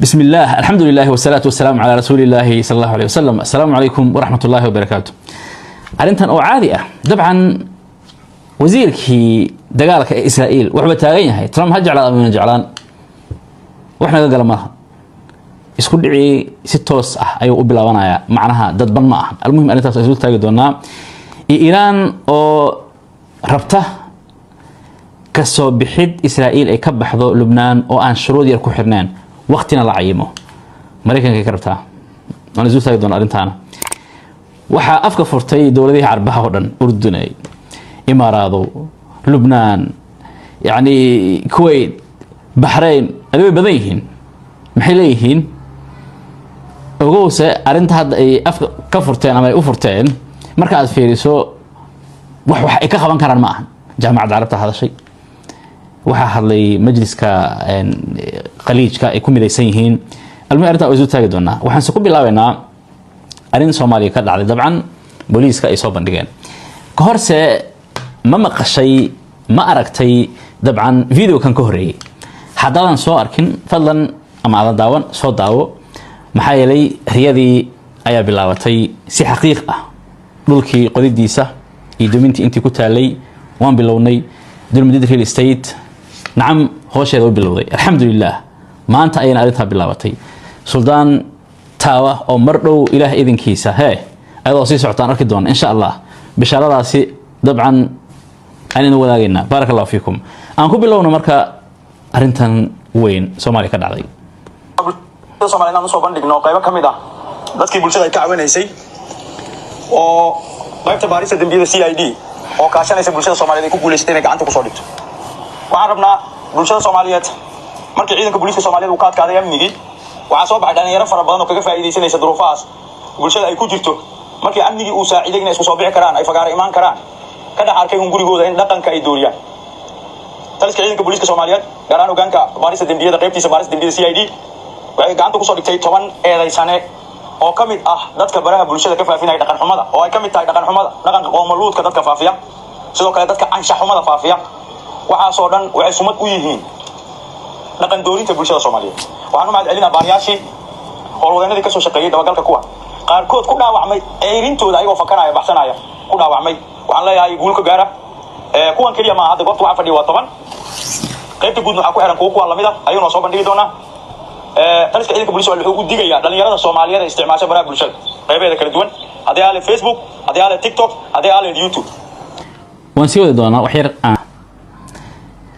بسم الله، الحمد لله، والصلاة والسلام على رسول الله صلى الله عليه وسلم. السلام عليكم ورحمة الله وبركاته. Arrintan oo caadi ah, dabcan wasiirkii dagaalka ee Israa'iil wuxuuba taagan yahay, Trump ha jeclaad ama jeclaan, wax naga gala malaha. Isku dhicii si toos ah ayuu u bilaabanayaa, macnaha dadban ma ahan. Almuhim, arrintaas isu taagi doonaa iyo Iiraan oo rabta kasoo bixid Israa'iil ay ka baxdo Lubnaan oo aan shuruud yar ku xirneen, waqtina la cayimo, Maraykanka ka rabtaa. Waan isu taagi doonaa arrintaana. Waxaa afka furtay dowladihii Carbaha oo dhan, Urdunay, Imaaraado, Lubnaan, yacni Kuwait, Baxrayn, adi way badan yihiin. Maxay leeyihiin? Ogowse, arrinta hadda ay afka ka furteen ama ay u furteen, marka aad fiiriso, wax ay ka qaban karaan ma ahan. Jaamacadda Carabta hadashay, waxaa hadlay majliska Khaliijka ay ku midaysan yihiin. Almuhim, arrintaa waa isu taagi doonaa. Waxaanse ku bilaabaynaa arrin Soomaaliya ka dhacday, dabcan booliiska ay soo bandhigeen. Ka horse, ma maqashay, ma aragtay dabcan video kan ka horreeyey? Haddaadan soo arkin, fadlan, ama aadan daawan, soo daawo. Maxaa yeelay riyadii ayaa bilaabatay si xaqiiq ah. Dhulkii qodidiisa iyo dumintii intii ku taalay waan bilownay. Dulmudid Real Estate, nacam, hoosheeda u bilowday, alxamdulilah. Maanta ayayna arrintaa bilaabatay. Suldaan Taawa oo mar dhow, Ilaah idinkiisa, hee, ayadoo sii socotaan arki doona, insha Allah. Bishaaradaasi dabcan aan idin wadaagaynaa. Baaraka Allahu fiikum. Aan ku bilowno marka arrintan weyn Soomaaliya ka dhacday. Bulshada Soomaaliya inaan usoo bandhigno qaybo ka mid ah dadkii bulshada ay ka cawinaysay oo qaybta baarista dembiyada CID oo kaashanaysa bulshada Soomaaliyeed ay ku guulaysatay inay gacanta kusoo dhigto. Waxaan rabnaa bulshada Soomaaliyeed, markii ciidanka booliiska Soomaaliyeed uu ka adkaaday amnigii, waxaa soo baxay dhalinyaro fara badan oo kaga faa'iidaysanaysa duruufahaas bulshada ay ku jirto. Markii amnigii uu saaciday inay isku soo bixi karaan, ay fagaara imaan karaan, ka dhex arkay un gurigooda in dhaqanka ay dooriyaan. Taliska ciidanka booliiska Soomaaliyeed, gaar ahaan hogaanka baarista dembiyada, qaybtiisa baarista dembiyada CID, waxay gacanta kusoo dhigtay 10 eedaysane oo ka mid ah dadka baraha bulshada ka faafinaya dhaqan xumada, oo ay ka mid tahay dhaqan xumada, dhaqanka qoomaluudka dadka faafiya, sidoo kale dadka anshax xumada faafiya. Waxaasoo dhan waxay sumad u yihiin dhaqan doorinta bulshada Soomaaliyeed. Waxaan u mahad celinaa baariyaashii, howlwadeenadii kasoo shaqeeyey dabagalka kuwa qaarkood ku dhaawacmay ceyrintooda, ayagoo fakanaya, baxsanaya ku dhaawacmay. Waxaan leeyahay guul ka gaara. Kuwan keliya maaha. Hadda goobta waxaa fadhiya waa 10. Qaybta guudna waxaa ku xiran kuwo kuwan lamid ah, ayaguna waa soo bandhigi doonaa. Taliska ciidanka booliska wuxuu u digayaa dhalinyarada Soomaaliyeed ee isticmaasha baraha bulshada qaybaheeda kala duwan, haddii aale Facebook, haddii aale TikTok, haddii aale YouTube. Waan sii wadi doonaa wax yar.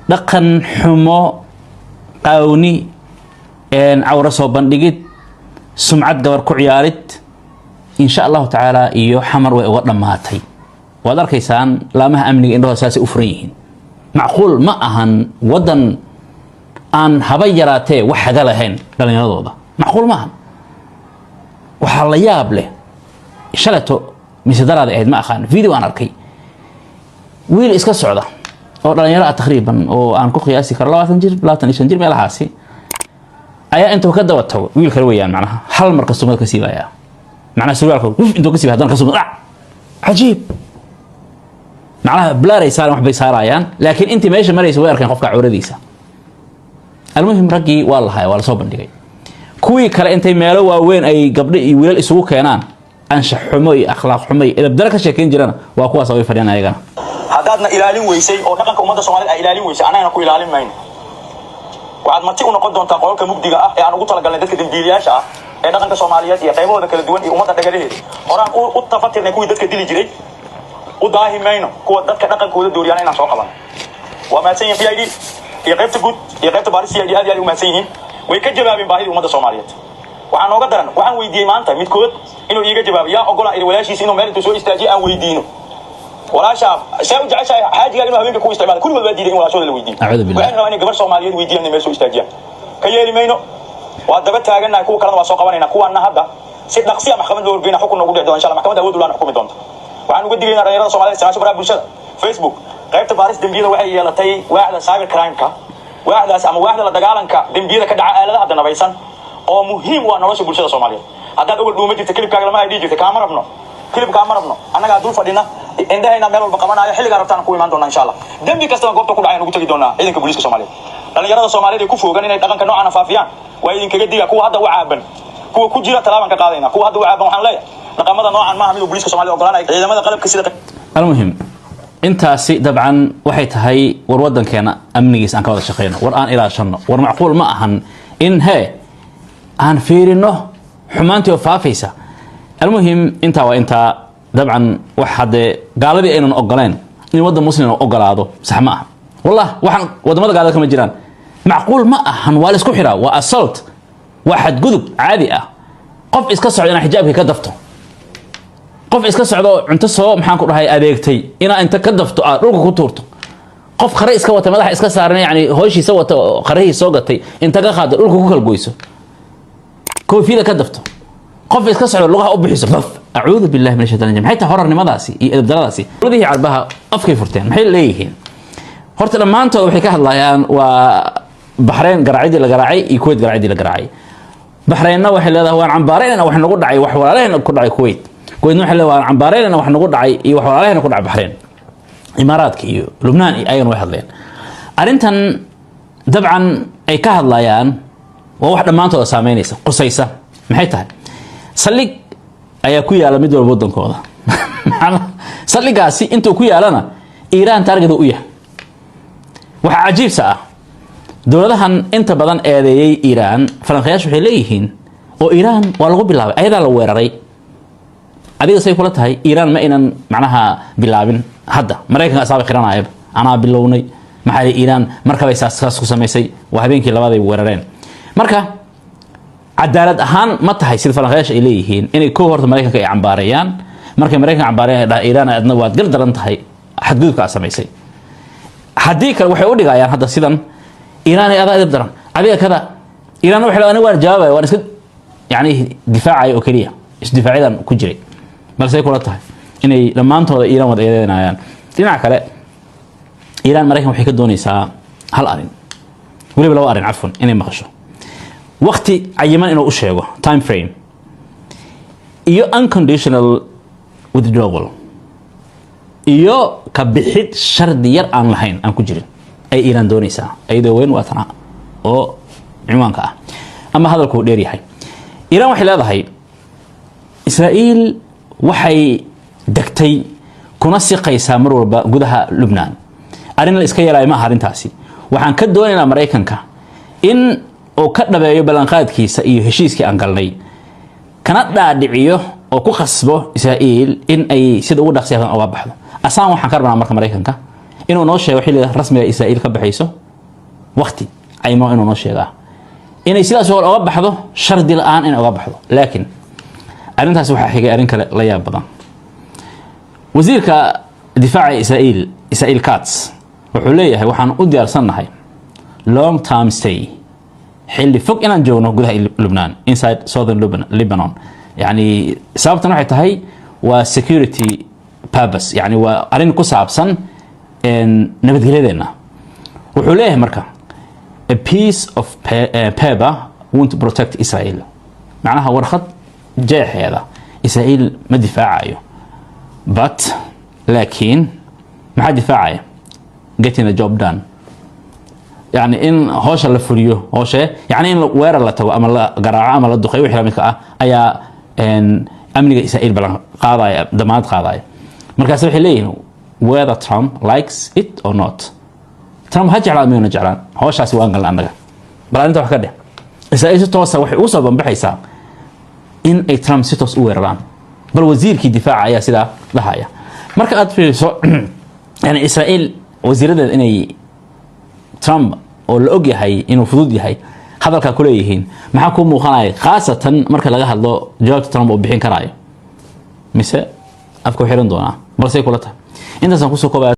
Dhaqan xumo, qaawni, cawro soo bandhigid, sumcad gabar ku ciyaarid, insha Allahu tacaala iyo Xamar way uga dhammaatay. Waad arkaysaan laamaha amniga indhahooda saasay u furan yihiin. Macquul ma ahan waddan aan haba yaraatee wax haga lahayn dhallinyaradooda. Macquul ma ahan. Waxaa la yaab leh, shaleto mise daraada ahayd, ma aqaan, video aan arkay wiil iska socda oo dhalinyaro ah taqriiban, oo aan ku qiyaasi karo 20 jir, 25 jir meelahaasi, ayaa intuu ka daba tago wiil kale weeyaan, macnaha hal mar kastumada ka siibaya, macnaha surwaalka uf intuu ka siibaya, haddana kastumada dhac. Cajiib! Macnaha blaaray saareen, wax bay saarayaan, laakiin intii meesha maraysa way arkeen qofka cawradiisa. Almuhim, raggii waa lahaya, waa lasoo bandhigay. Kuwii kale intay meelo waaweyn ay gabdho iyo wiilal isugu keenaan, anshax xumo iyo akhlaaq xumo iyo edabdaro ka sheekeyn jirana, waa kuwaas way fadhiyaan ayagana. Haddaadna ilaalin weysay oo dhaqanka ummadda Soomaaliyed ay ilaalin weysay, annagana ku ilaalin mayno. Waxaad marti u noqon doontaa qolalka mugdiga ah ee aan ugu talagalnay dadka dembiilayaasha ah ee dhaqanka Soomaaliyeed iyo qaybahooda kala duwan iyo ummadda dhagalaheeda. Horaan u tafatirnay kuwii dadka dili jiray, u daahi mayno kuwa dadka dhaqankooda dooriyaan inaan soo qaban. Waa mahadsan yihin CID iyo qaybta guud iyo qaybta baaris CID, aad iyo aad u mahadsan yihiin. Way ka jawaabeen baahidii ummadda Soomaaliyeed. Waxaa nooga daran, waxaan weydiiyey maanta midkood inuu iiga jawaabo. Yaa ogolaan iri walaashiisa inuu meel intuu soo istaajiyo aan weydiino, "Walaashaa, see u jeceshahay xaajigaaga inuu habeenka ku isticmaalo?" Kulligood waa diiday in walaashooda la weydiiyo. Acuudu billah. Waxayna rabaa inay gabar Soomaaliyeed weydiiyaan, inay meel soo istaajiyaan. Ka yeeli mayno, waa daba taagannahay. Kuwa kalena waa soo qabanayna. Kuwaana hadda si dhaqsiya maxkamad loo horgeyna, xukun noogu dhici doona, insha Allah. Maxkamadda awood ulaan xukumi doonta. Waxaan uga digaynaa dhalinyarada Soomaaliyed isticmaasha baraha bulshada, Facebook. Qaybta baaris dembiyada waxay yeelatay waaxda cyber crime-ka, waaxdaas ama waaxda la dagaalanka dembiyada ka dhaca aaladaha danabaysan oo muhiim u ah nolosha bulshada Soomaaliyeed. Haddaad ogol dhuuma jirta, kilibkaaga lama dhihi jirta, kaama rabno, kilib kaama rabno. Annagaa dul fadhina, indhahayna meel walba qabanaayo. Xilligaa rabtaan ku imaan doonaa, insha Allah. Dembi kastaba goobta ku dhacay ugu tegi doonaa ciidanka booliiska Soomaaliyeed. Dhalinyarada Soomaaliyeed ay ku foogan inay dhaqanka noocaana faafiyaan. Waa idinkaga diga kuwa hadda u caaban, kuwa ku jira talaabaan ka qaadayna. Kuwa hadda u caaban waxaan leeyahay, dhaqamada noocan maaha mid uu booliiska Soomaalida ogolaanaya, ciidamada qalabka sida. Almuhim, intaasi dabcan waxay tahay war wadankeena amnigiisa aan ka wada shaqeyno, war aan ilaashano. War macquul ma ahan in hee aan fiirino xumaantii oo faafaysa. Almuhim, intaa waa intaa. Dabcan wax haddee gaaladii aynan ogoleen in waddan muslim ogolaado sax ma aha. Wallah, waxaan wadamada gaalada kama jiraan. Macquul ma ahan, waa la isku xiraa, waa assault, waa xadgudub caadi ah. Qof iska socda inaa xijaabkii ka dafto, qof iska socdo cunto soo, maxaan ku dhahay, adeegtay inaa inta ka dafto aad dhulka ku tuurto, qof qare iska wata, madaxa iska saaran, yani hooshiisa wata oo qarihii soo gatay inta ka qaado dhulka ku kala goyso, koofiyada ka dafto, qof iska socdo lugaha u bixiso, baf, acuudu billahi min ashaytaan rajim. Maxay tahay horarnimadaasi iyo edebdaradaasi? Dowladihii Carbaha afkay furteen. Maxay leeyihiin? Horta dhammaantood waxay ka hadlayaan waa Baxrayn garaacidii la garaacay iyo Kuwait garaacidii la garaacay. Baxraynna waxay leedahay waan cambaaraynayna wax nagu dhacay, wax walaalahayna ku dhacay Kuwait. Kuwaitna waxay leedahay waan cambaaraynayna wax nagu dhacay iyo wax walaalahayna ku dhacay Baxrayn. Imaaraadka iyo Lubnaan iyo ayagana way hadleen. Arrintan dabcan ay ka hadlayaan waa wax dhammaantooda saameynaysa, qusaysa. Maxay tahay? Saldhig ayaa ku yaala mid walba waddankooda. Saldhigaasi intuu ku yaalana Iiraan target u yahay. Waxaa cajiibsa ah, dowladahan inta badan eedeeyey Iiraan, falanqayaashu waxay leeyihiin oo Iiraan waa lagu bilaabay, ayadaa la weeraray. Adiga say kula tahay? Iiraan ma aynan macnaha bilaabin hadda. Maraykanka asaaba qiranayaba, anaa bilownay. Maxaa yidhi? Iiraan markabay saas saas ku samaysay, waa habeenkii labaad ay weerareen. Marka cadaalad ahaan ma tahay sida falanqayaasha ay leeyihiin inay kow horta Maraykanka ay cambaareeyaan? Markay Maraykanka cambaareeyaan ay dhahaan Iiraan adna waad gar daran tahay xadgudubka aad samaysay. Haddii kale waxay u dhigayaan hadda sidan: Iiraan ay adaa edeb daran, adiga kada. Iiraanna waxay leedahay aniga waan jawaabaya, waan iska yani difaacaya oo keliya, isdifaacidan ku jiray. Balse kula tahay inay dhammaantooda Iiraan wada eedeynayaan. Dhinaca kale, Iiraan Maraykan waxay ka doonaysaa hal arrin, weliba laba arrin, cafwan, inay maqasho waqti cayiman inuu u sheego, time frame, iyo unconditional withdrawal, iyo ka bixid shardi yar aan lahayn, aan ku jirin, ay Iiraan doonaysaa. Iyadoo weyn waa tana oo cinwaanka ah ama hadalku uu dheer yahay. Iiraan waxay leedahay Israa'iil waxay degtay kuna siqaysaa mar walba gudaha Lubnaan. Arrin la iska yeelaayo ma aha arrintaasi. Waxaan ka doonaynaa Maraykanka in uu ka dhabeeyo ballanqaadkiisa iyo heshiiskii aan galnay, kana dhaadhiciyo oo ku khasbo Israa'iil in ay sida ugu dhaqsiya badan uga baxdo. Asaan waxaan ka rabnaa marka Maraykanka inuu noo sheego xilliga rasmiga Israa'iil ka baxayso, waqti caymo inuu noo sheegaa, inay sidaas oo uga baxdo, shardi la-aan inay uga baxdo. Laakiin arrintaasi waxaa xigay arrin kale la yaab badan. Wasiirka difaaca Israa'iil, Israel Katz, wuxuu leeyahay waxaan u diyaarsannahay long term stay, xilli fog inaan joogno gudaha Lubnaan, inside southern Lebanon. Yani sababtan waxay tahay waa security purpose, yani waa arrin ku saabsan nabadgelyadeenna. Wuxuu leeyahay marka a piece of paper won't protect Israel, macnaha warqad jeexeeda Israel ma difaacayo, but laakiin maxaa difaacaya? Getting the job done, yani in howsha la fuliyo. Howshe yani in weerar la tago ama la garaaco ama la duqeyo, wixii lamidka ah, ayaa amniga Israel ballan qaadaya, damaanad qaadaya. Markaas waxay leeyihiin whether Trump likes it or not, Trump ha jeclaan miyuna jeclaan, howshaasi waan galna annaga. Bal arrinta wax ka dheh. Israa'iil si toosa waxay ugu soo banbaxaysaa in ay Trump si toos u weeraraan. Bal wasiirkii difaaca ayaa sidaa dhahaya. Marka aad fiiriso yani Israa'iil wasiiradeeda inay Trump oo la og yahay inuu fudud yahay hadalkaa ku leeyihiin, maxaa kuu muuqanaya, khaasatan marka laga hadlo jawaabta Trump uu bixin karaayo mise afka u xiran doonaa? Balsay kula tahay? Intaasaan kusoo koobaya.